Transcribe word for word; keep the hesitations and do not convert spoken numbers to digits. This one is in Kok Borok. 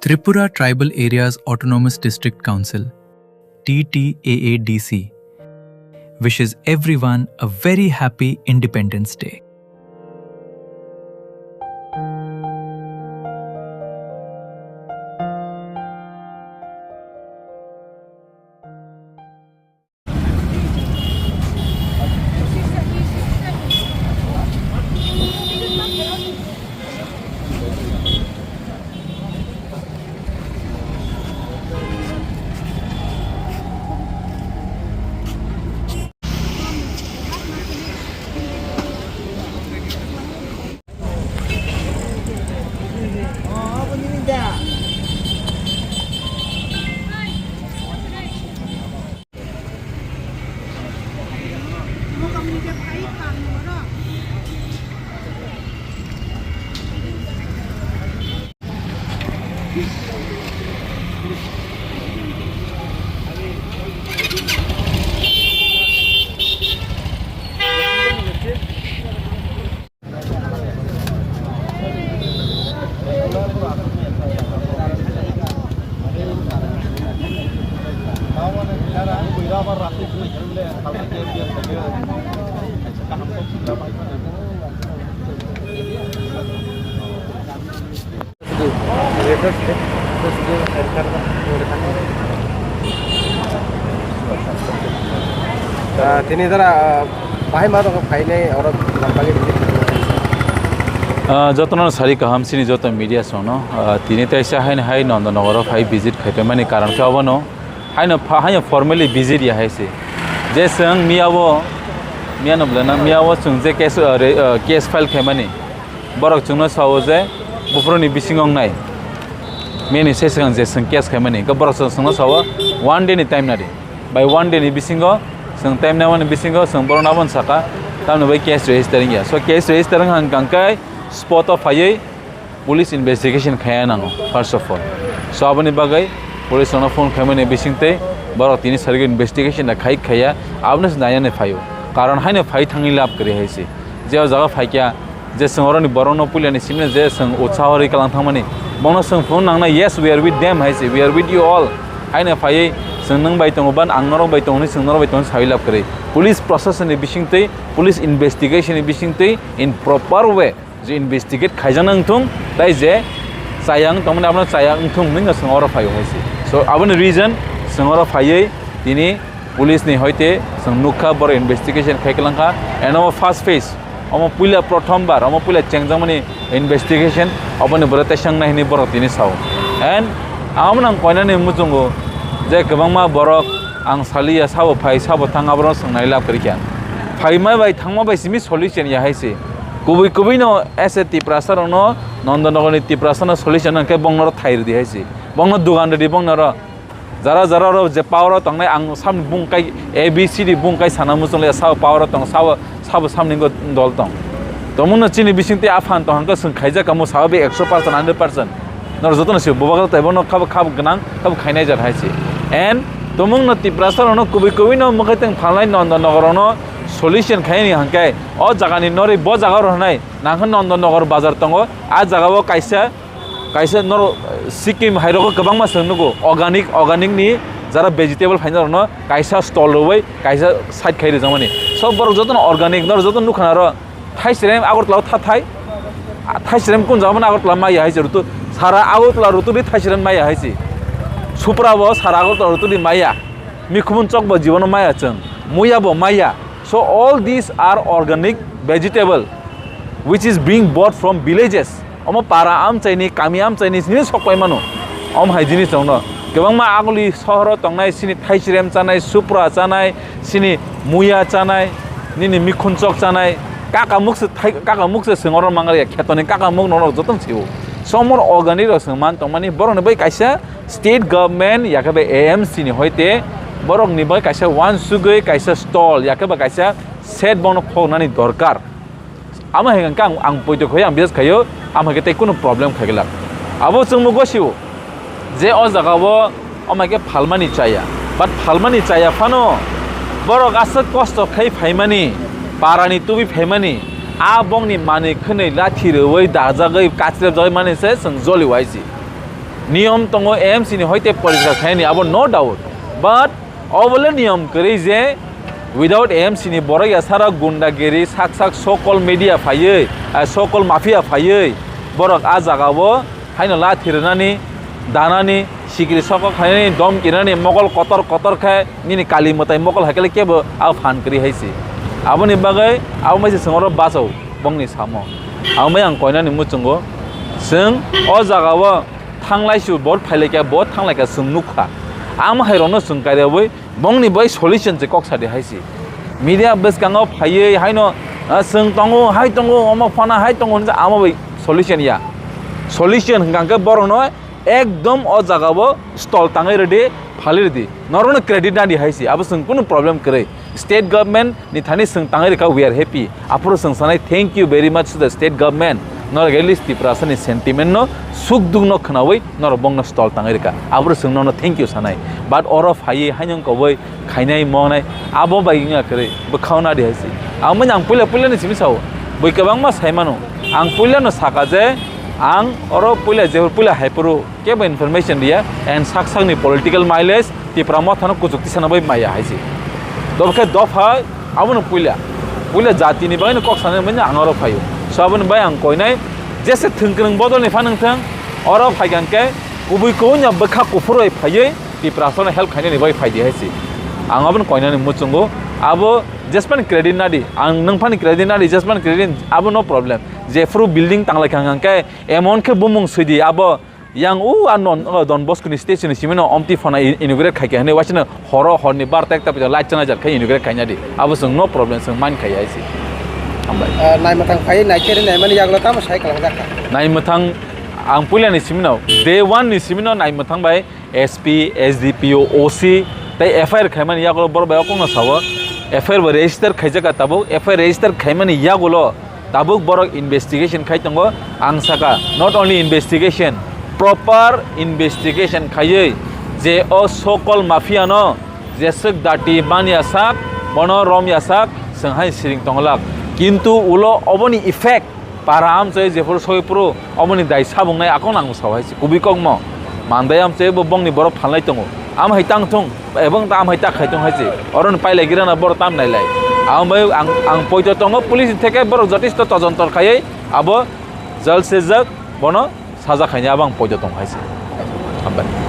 Tripura Tribal Areas Autonomous District Council, T T A A D C, wishes everyone a very happy Independence Day. Ah, tini jora, ah, bahai ma rok phainai oro bagwi visit khainai. Ah, jotono sari kaham chini joto media songno, ah, tini taisa haino hai Nonda Nogoro phai visit khaipai mani karon khe obono haino pha-, haino formally visit ya hai se. Je chwng miyao, miyano bwlana, miyao chwng je case, ah, re-, ah, case file khaimani, borok chwngno sao je buphuruni bisingo wngnai. Miyani se swkang je chwng case khaimani, hwnkhe borok chwng, chwngno sao one day ni time nadi. By one day ni bisingo, chwng time naimani bisingo, chwng borokno abono saka, tamni bai case register wngya. So case register wngkha hwnkhe spot o phaiwi police investigation khaiya nango, first of all. So aboni bagwi police rokno phone khaimani bisingtwi borok tini sarigwi investigation da khai khaiya, abono se nainani phaio. Karon haino phai thangwi lab kwrwi hai se. Je o jaga phaikya, je chwng oroni borokno puilani simino je chwng utsaho rwi kalang thangmani, bongno chwng phunuk nangnai, "Yes, we are with them," hai se, "We are with you all." Haino phaiwi chwng nwng bai tongo ba ang norok bai tongo hinwi chwng norok bai tongo sawi lab kwrwi. Police procession ni bisingtwi, police investigation ni bisingtwi in proper way je investigate khaijak nang thung, tai je chaya wng tongmani abono chaya wng thung hinwi chwng oro phaio hai se. So aboni reason chwng oro phaiwi tini police ni hoite chwng nukha, borok investigation khai kwlangkha, and omo first phase, omo puila prothom bar, omo puila chengjakmani investigation, oboni borok teisa wngnai hinwi borok tini sao. And amo nang koinani muchungo je kwbangma borok ang saliya, sabo phai, sabo thang, aborok swngnai lab kwrwikha. Phaima bai thangma bai simi solution ya hai se. Kubui kubui no as a Tiprasa rokno, Nonda Nogor ni Tiprasa no solution hwnkhe bongno thai rwdi hai se. Bongno dugan rwdi bongno ro. Jara jara ro je power o tongnai ang samni bung kai A B C D bung kai sana muchung le sabo power o tong sabo sabo samni go dol tong. Tomungno chini bising tei aphan tong hangka swng khaijak kamo sabo be ekso percent, hundred percent. Nor joto no se bubagra tai bono khabo khabo gwnang khabo khainai jat hai se. And tomungno Tiprasa rokno kubui kubui no mwkhai teng phalnai Nonda Nogor rokno solution khaini hangkai o jaga ni norwi bo jaga ro hwnai nangkha Nonda Nogor bazar tongo a jaga o kaisa Kaisa norok, eh, Sikkim hai rogo kwbangma chwng nugo, organic, organic ni jara vegetable phaina rokno kaisa stall rwui kaisa side khai rijak mani. So borok jotono organic, norok jotono nukha na oro Thaisrem Agartala o tha thai, ah, Thaisrem kun jaga mani Agartala maya hai se rutu, sara Agartala rutu di Thaisrem maya hai se. Supra bo sara Agartala rutu di maya, mikhumun chok bo jibono maya chwng, muya bo maya. So all these are organic vegetable which is being bought from villages. Omo para amchaini, kami amchaini sini sok pai mano. Om hai jinis rokno kwbangma aguli sohoro tongnai sini thaisrem chanai, supra chanai, sini muya chanai, nini mikhun chok chanai, kaka mukse thai, kaka mukse singoro mangari khetoni kaka muk norok joton siu. Somor organic rok sing man tongmani borokni bai kaisa state government yakhe bai A M C ni hoite borokni bai kaisa wansugui kaisa stall yakhe bai kaisa set bono khoknani dorkar. Amo hai khe ang, ang poito khaio, ang business khaio, amo hai khe tei kunu problem khai glak. Abo chwngno gosio je o jaga o, o mai khe phalmani chaya, but phalmani chaya phano borok aswk kosto khai phaimani, parani tubui phaimani, a bongni manwi khwnwi lathi rwui dajagwi kachrepjagwi mani se chwng joli waisi. Niyom tongo A M C ni hoite poriskar khainani, abo no doubt. But obole niyom kwrwi je without A M C ni borok yasara gundagiri sak sak sokol media phaiwi, eh, sokol mafia phaiwi borok a jagao haino lathi rwnani, danani, sikri sokok khainani, domki rwnani, mokol kotor kotor khe nini kali mwtai mokol hai khe kebo a phan kwrwi hai se. Aboni bagwi abo mai se chwng oro bacho bongni samo. Abo mai ang koinani muchungo chwng o jagao thanglai su board phailaikha, board thanglaikha chwng nukha. Amo hai rokno chwng kairewi bongni bai solution se kok sadi hai se. Media bwskango phaiwi haino, ah, chwng tongo, hai tongo, omo phana hai tongo hinwi amo bai solution ya. Solution hwnkha khe borokno ekdom o jagao stall tangwi rwdi, phalwi rwdi. Norokno credit nadi hai se, abo chwng kunu problem kwrwi. State government ni thani chwng tangwi rwkha, we are happy. Aphuru chwng sanai, thank you very much to the state government. Norok at least Tiprasa ni sentiment no, suk duk no khwnawi norok bongno stall tangwi rwkha. Aphuru chwng nono thank you sanai. But oro phaiwi haino wngkha bai khainai monai abo bai wngya kwrwi, bwkhao nadi hai se. Amo ang puila puila ni simi sao, bui kwbangma sai mano. Ang puila no saka je ang oro puila je puila hai phuru kebo information riya and sak sakni political mileage Tipra Mothano kuchuk tisana bai maya hai se. Dobokhe dopha abono puila, puila jatini bagwino kok sanai manya ang oro phaio. So aboni bai ang koinai jese thwngkwrwng bodolni phanwng thwng, oro phaikha hwnkhe kubui kubui no bwkha kuphurwi phaiwi Tiprasano help khainani bai phaidi hai se. Ang abono koinani muchungo, abo jesmani credit nadi, ang nwng phani credit nadi, jesmani credit, abo no problem. Jephuru building tanglaikha hwnkhe emon khe bumung swidi, abo yang u a non, o Don Bosco ni station ni simi no omti phana i-, inaugurate khaikha hinwi waisano horo horni barta ekta pita light chana jar khai inaugurate khaina di. Abo chwng no problem chwng mind khai hai se. Hambai. Ah, naimwthang phai naikhe naimani yagulo tamo sai kalangjak kha. Naimwthang ang puila ni simi no, day one ni simi no naimwthang bai S P, S D P O, O C tei F I R khaimani yagulo borok bai okongno sao. F I R bo register khaijak kha tabuk, F I R register khaimani yagulo tabuk borok investigation khai tongo. Ang saka, not only investigation, proper investigation khaiwi je o sokol mafia no jeswk dati manya sak, bono romya sak, chwng hai siring tonglak. Kintu ulo oboni effect para amchoi jephuru soi phuru oboni dai sabungnai akon ang sao hai se kubui kokmo. Mandai amchoi bo bongni borok phalnai tongo. Am hai tang thung, ebong ta am hai tak khai thung hai se. Oro ni pailai gira na borok tam nailai. Ang bai ang, ang poito tongo police ni theke borok jotisto tojon tor khaiwi abo jal sejak bono saja khaini abo ang poito tong hai se. Hambai.